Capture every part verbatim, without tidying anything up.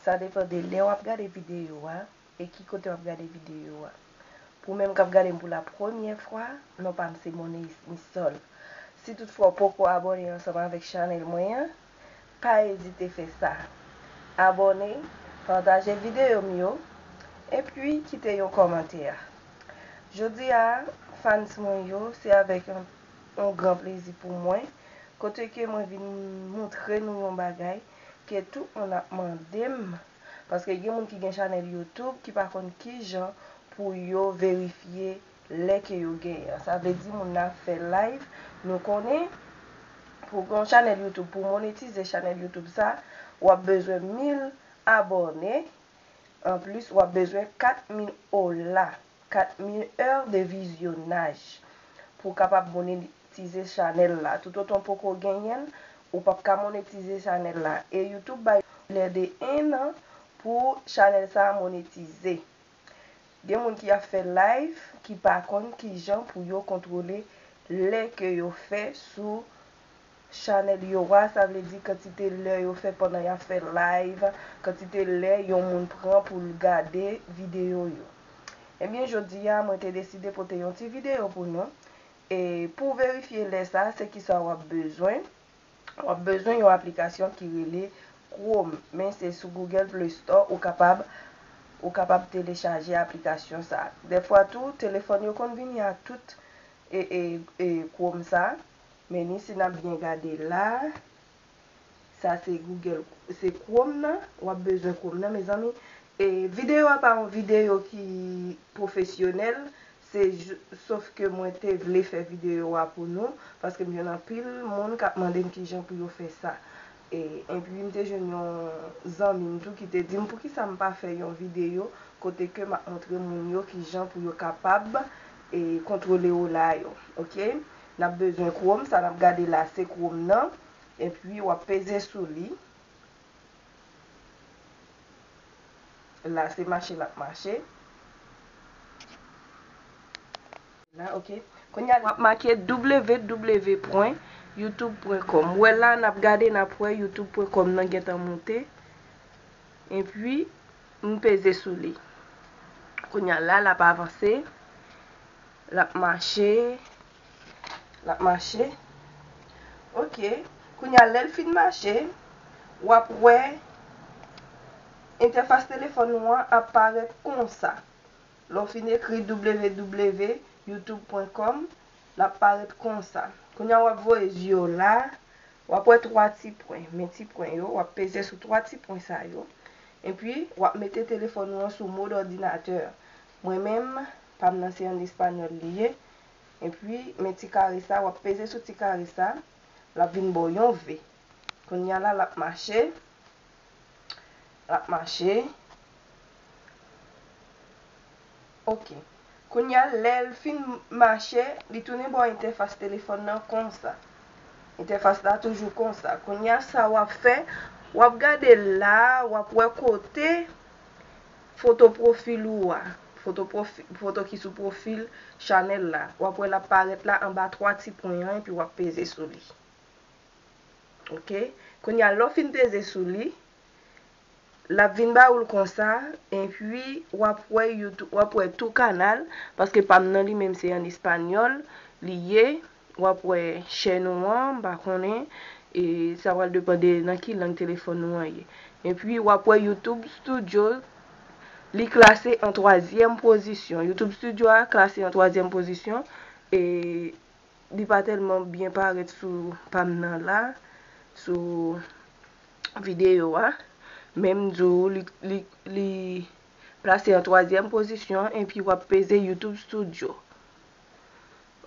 Sa depann de lè w ap gade videyo a e ki kote w ap gade videyo a. Pou menm k ap gade m pou la premyè fwa, non pa m se Monéus Misol. Si toutfwa w poko abòne ansanm avèk chanèl mwen an, pa ezite fè sa. Abòne, pataje videyo m yo, epi kite yon kòmantè. Jodi a, fans mwen yo, se avèk yon, yon gran plezi pou mwen, kote ke mwen vin montre nou yon bagay ke tout moun ap mande m, paske gen moun ki gen chanèl YouTube ki pa konn kijan pou yo verifye lè ke yo genyen. Sa vle di moun nan ap fè live, nou konnen pou gen yon chanèl YouTube, pou monetize chanèl YouTube sa, w ap bezwen mil abòne. Anplis, w ap bezwen kat mil ola, kat mil è de vizyonaj, pou w kapab monetize chanèl la. Toutotan w poko genyen l, ou p ap ka monetize chanèl la. E YouTube bay lè de en an pou chanèl sa a monetize. Gen moun ki ap fè live ki pa konn kijan pou yo kontwole lè ke yo fè sou chanèl yo a, sa vle di kantite lè yo fè pandan y ap fè live, kantite lè yon moun pran pou l gade videyo yo. Ebyen, jodi a, mwen te deside pote yon ti videyo pou nou. E pou verifye lè sa, se kisa w ap bezwen? W ap bezwen yon aplikasyon ki rele Chrome, men se sou Google Play Store ou kapab, ou kapab telechaje aplikasyon sa. Dèfwa tou, telefòn yo konn vini ak tout e, e, e Chrome sa. Men ni si n ap byen gade la, sa se Google, se Chrome nan, w ap bezwen Chrome nan, mezanmi. E videyo a pa yon videyo ki pwofesyonèl, se ju-, sof ke mwen te vle fè videyo a pou nou, paske m jwenn anpil moun k ap mande m kijan pou yo fè sa. E, epi m te jwenn yon zanmi m tou ki te di m poukisa m pa fè yon videyo kote ke m ap montre moun yo kijan pou yo kapab, e, kontwole ola yo, oke? N ap bezwen Chrome, sa n ap gade la se Chrome nan, epi w ap peze sou li. La, se mache l ap mache. La, oke. Kounye a, w ap make w w w pwen youtube pwen kòm. Ou wè la, n ap gade, n ap wè youtube pwen kòm nan gentan monte. Epi, m peze sou li. Kounye a la, l ap avanse. L ap mache. L ap mache. Oke. Kounye a, lè l fin mache, w ap wè entèfas telefòn ou an ap parèt konsa. Lè w fin ekri w w w youtube pwen kòm, l ap parèt konsa. Kounye a, w ap voye zye w la, w ap wè twa ti pwen. Men ti pwen yo, w ap peze sou twa ti pwen sa yo. Epi, w ap mete telefòn ou an sou mòd òdinatè. Mwen menm, pa m nan se an espanyòl li ye. Epi, men ti kare sa, w ap peze sou ti kare sa, l ap vin ba w yon V. Kounye a la, l ap mache. L ap mache. Oke. Kounye a, lè l fin mache, li tounen ba w entèfas telefòn nan konsa. Entèfas la toujou konsa. Kounye a, sa w ap fè, w ap gade la, w ap wè kote foto pwofil ou a. Foto pwofi-, foto ki sou pwofil chanèl la. W ap wè l ap parèt la anba twa ti pwen an, epi w ap peze sou li. Oke. Kounye a, lè w fin peze sou li, l ap vin ba ou l konsa, epi w ap wè YouTube, w ap wè tou kanal, paske pa m nan li menm se an espanyòl li ye. W ap wè chèn ou an, m pa konnen, e sa pral depann de nan ki lang telefòn ou an ye. Epi w ap wè YouTube Studio, li klase an twazyèm pozisyon. YouTube Studio a klase an twazyèm pozisyon, e li pa tèlman byen parèt sou pa m nan la, sou videyo a. Men m di w, li, li, li plase an twazyèm pozisyon, epi w ap peze YouTube Studio.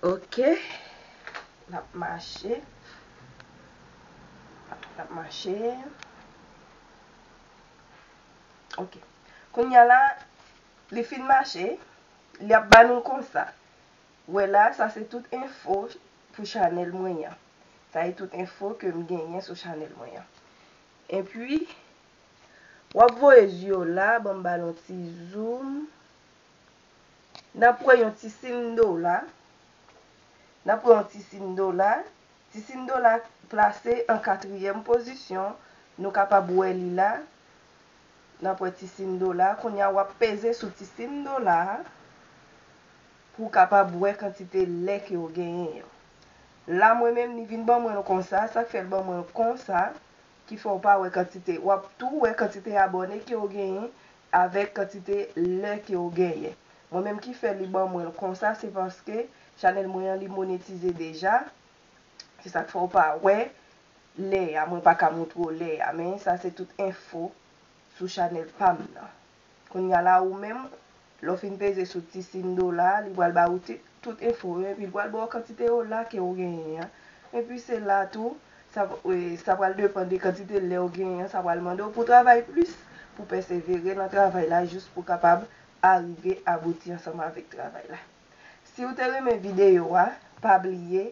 Oke. L ap mache. L ap mache. Oke. Kounye a la, li fin mache. Li ap ba nou konsa. Wè la, sa se tout enfo pou chanèl mwen an. Sa e tout enfo ke m genyen sou chanèl mwen an. Epi, w ap voye zye w la, ban m ba l yon ti zoom. N ap wè yon ti sindola. N ap wè yon ti sindola. Ti sindola plase an katriyèm pozisyon. Nou kapab wè li la. N ap wè ti siy dola. Kounye a w ap peze sou ti siy dola a pou w kapab wè kantite lè ke w genyen yo. La mwen menm, li vin ban mwen l konsa, sa k fè l ban mwen l konsa, ki fè w pa wè kantite. W ap tou wè kantite abòne ke w genyen avèk kantite lè ke w genyen. Mwen menm ki fè li ban mwen l konsa, se paske chanèl mwen an li monetize deja. Se sa k fè w pa wè lè a, mwen pa ka montre w lè a, men sa se tout enfo sou chanèl pa m nan. Kounye a la ou menm, lè w fin peze sou ti siy dola a, li pral ba ou ti, tout enfo yo, epi li pral ba w kantite dola ke w genyen an. Epi se la tou, sa, e, sa pral depann de kantite lè w genyen an, sa pral mande w pou w travay plis, pou w pèsevere nan travay la, jis pou w kapab arive abouti ansanm avèk travay la. Si w te renmen videyo a, pa bliye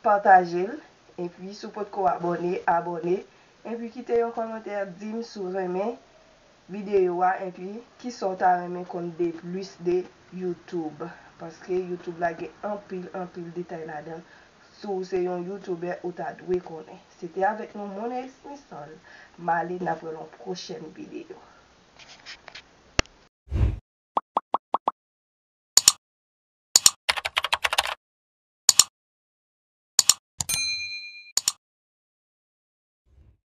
pataje l, epi si w potko abòne, abòne, epi kite yon kòmantè, di m si w renmen videyo a, epi kisa w ta renmen konn de plis de YouTube, paske YouTube la gen anpil, anpil detay ladan l. Si w se yon YouTuber, ou ta dwe konnen. Se te avèk nou, Mona Esmisol. M ale, n ap wè l yon pwochèn videyo.